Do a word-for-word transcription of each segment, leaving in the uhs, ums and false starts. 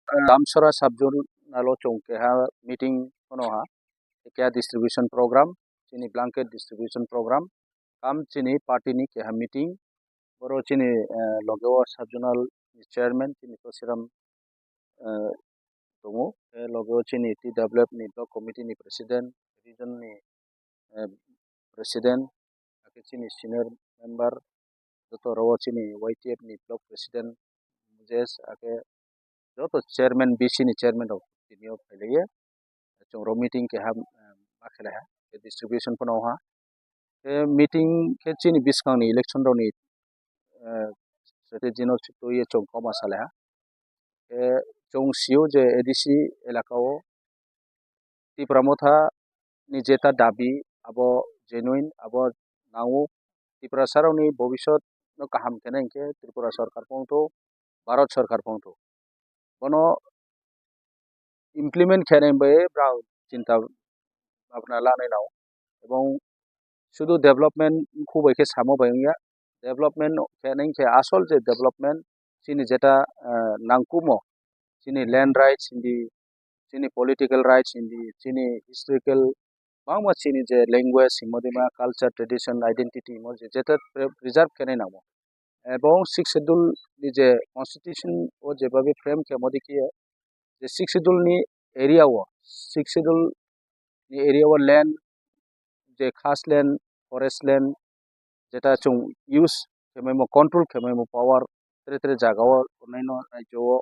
Damsora sub-zonal o chwng keha meeting phano ha, keha distribution program, chini blanket distribution program, kam chini party ni keha meeting, boro chini, eh, loge o sub-zonal ni chairman chini Tosiram, eh, tongo, eh, loge o chini T W F ni block committee ni president, region ni, eh, president, ake chini senior member, joto oro o chini Y T F ni block president, Mujesh, ake joto chairman, B C ni chairman rok tini o phailaye, chwng oro meeting keha, eh, ma khelai ha, distribution phano ha. Khe meeting khe chini bwskang ni election rok ni, eh, strategy no twi ye chwng kok ma salai ha. Khe chwng sio je A D C elaka o Tipra Motha ni jeta dabi abo genuine, abo nango. Tiprasa rok ni bobisot no kaham khe nai hwnkhe Tripura sorkar phano to, Bharat sorkar phano to. Bono implement khainai bai brao chinta bhabna lanai nao. Ebong sudu development khu bai khe samo bai wngya. Development khainai khe asol je development chini jeta, eh, nangkumo, chini land rights hindi, chini political rights hindi, chini historical bangma chini je language himodima, culture, tradition, identity himo je jeta pre-, preserve khainai nango. Ebong Sixth Schedule ni je constitution o jebabe frame khe modi khe je Sixth Schedule ni area o, Sixth Schedule ni area o land je khas land, forest land jeta chwng use khe maimo, control khe maimo power tre tre jaga o naino rajyo o,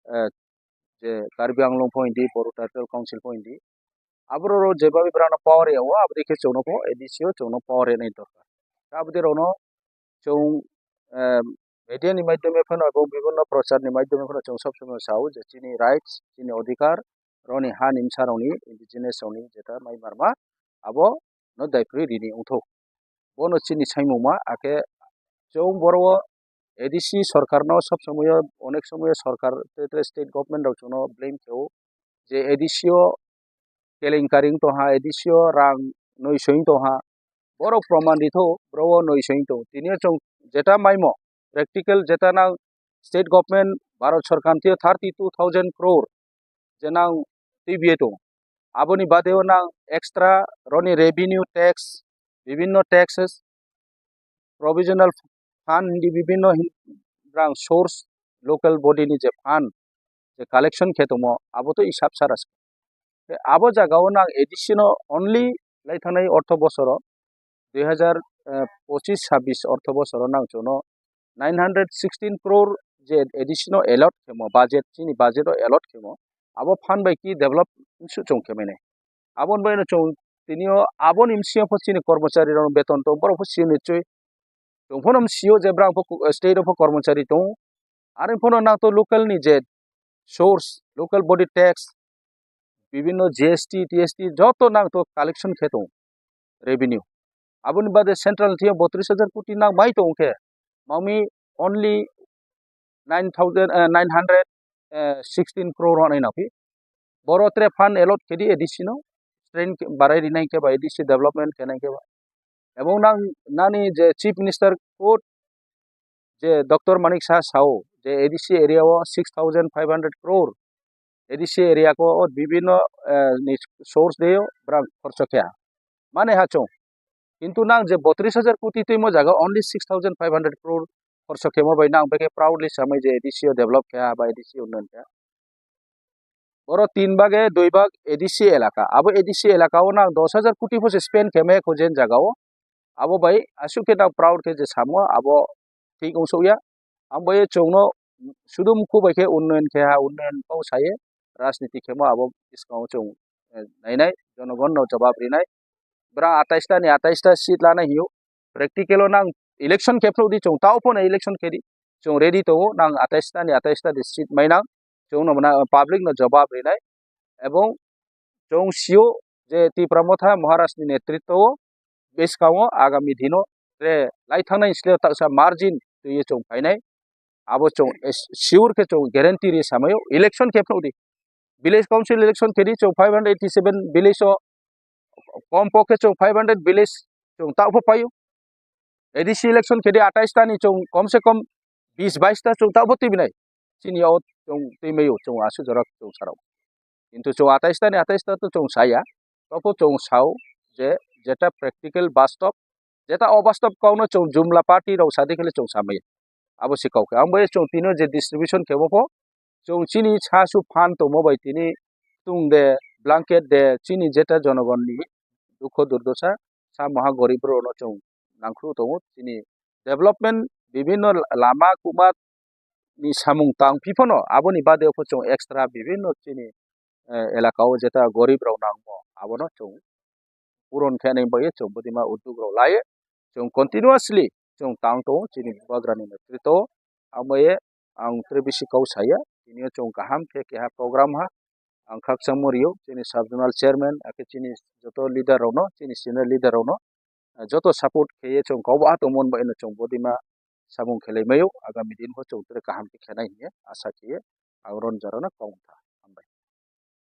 eh, je Karbi Anglong pho hindi, Boru Territorial Council pho hindi. Aborok jebabe brano power ya o, aboni khe chwngno pho A D C o chwngno power ya nai dorkar. Aboni rokno chwng, eh, media ni maidhyome phano abo bibhinno prochar ni maidhyome phano chwng sob somoi sao je chini rights, chini odhikar, roni ha ni bwsa rokni, indigenous rokni jeta mai marma abo no daiphrwi rini wngthok. Bono chini saimungma, akhe chwng boro o A D C sorkarno sob somoyo, onek somoyo sorkar, tre tre state government rok chwngno blame khe o je A D C o kelenkari wng tongha, A D C o rang noi soi wng tongha, borok proman ritho, boro o noi soi wng tongo. Tini o chwng jeta maimo, practical jeta nang state government, Bharat sorkar thio thirty two thousand crore je nang twibiye tongo. Aboni bade o nang extra roni revenue tax, bibhinno taxes, provisional fund hindi bibhinno hin-, rang source, local body ni je fund, je collection khe tongmo, abo to isap sara se. Te abo jaga o nang A D C no only lai thangnai ortho bosoro, dui hazar pochis sabis ortho bosoro nang chwngno nine hundred sixteen crore je A D C no allot khemo, budget, chini budget o allot khemo, abo fund bai ki develop su chwng khe mene. Aboni bai no chwng tini o aboni bisi pho chini kormochari rok beton tong, borok pho sini chui. Chwng phano sio je brang pho state o pho kormochari tongo. Are phano nang to local ni je source, local body tax, bibhinno G S T, T S T joto nang to collection khe tongo revenue. Aboni bade central thio botris hajar koti nang mai tongo khe, mami only nine thousand, eh, nine hundred, eh, sixteen crore hwnwi nangphi. Boro tre fund allot khe di A D C no, train khe barai rinai khe ba A D C development khenai khe ba. Ebong nang nani je Chief Minister quote je Doctor Manik Saha sao je A D C area o six thousand five hundred crore A D C area ko o bibhinno, eh, ni source de o brang khorcho khe. Mane ha chwng. Kintu nang je botris hajar koti twi mo jaga only six thousand five hundred crore khorso khemo bai nang beke proudly samai je A D C o develop khe ha ba A D C unnayan khe ha. Oro tin bage dui bag A D C elaka. Abo A D C elaka o nang dos hajar koti pho se spend khemo kho jen jaga o. Abo bai asuk khe nang proud khe je samo abo thik wng suk ya. Ang bai chwngno sudu mukhu bai khe unnayan khe ha, unnayan kau saye rajniti khemo abo bwskango chwng, eh, nainai, jonogon no jawab rinai. Brang atais ta ni atais ta seat lana hiyo. Practical o nang election khe phru di chwng tao phone election khe di. Chwng ready tongo nang atais ta ni atais ta di seat mai nang. Chwng no mona public no jawab rinai. Ebong chwng sio je Tipra Motha Maharaj ni netritwo o bwskango agami dino tre lai thangnai sle taksa margin twi chwng phainai. Abo chwng sure khe chwng guarantee ri samayo election khe phru di. Village council election khe di chwng five hundred eighty seven village o kom pokhe chwng five hundred village chwng tao pho paio. A D C election khe di atais ta ni chwng kom se kom bis bais ta chwng tao pho tibinai. chini o chwng twi maio, chwng aswk jora chwng sarao. Kintu chwng atais ta ni atais ta to chwng saya. Tobo chwng sao je jeta practical bastob, jeta obastob kokno chwng jumla party rok sadi khele chwng samaya. Abo se kok khe. Ang bai chwng tini je distribution khe bo pho chwng chini sa su phan tongmo bai tini tung de, blanket de, chini jeta jonogon ni dukho durdosa, sa maha gorib rokno chwng nangkhru tongo. Chini development bibhinno lama kuma ni samung tang phiphano aboni bade pho chwng extra bibhinno chini, eh, elaka o jeta gorib rok nangmo abono chwng puron khe nai bai chwng bodima uddog rok lai. Chwng continuously chwng tang tongo chini bubagrani netrito. Amo ye ang tre bisi kok saya, tini o chwng kaham khe keha program ha ang khakchangmo rio chini sub zonal chairman, akhe chini joto leader rokno, chini senior leader rokno, eh, joto support khe ye chwng kok bo tongmon bai no chwng bodima samung khelai maio, agami din pho chwng tre kaham khe khenai hiye asa khe ye ang ron jarana kok tha.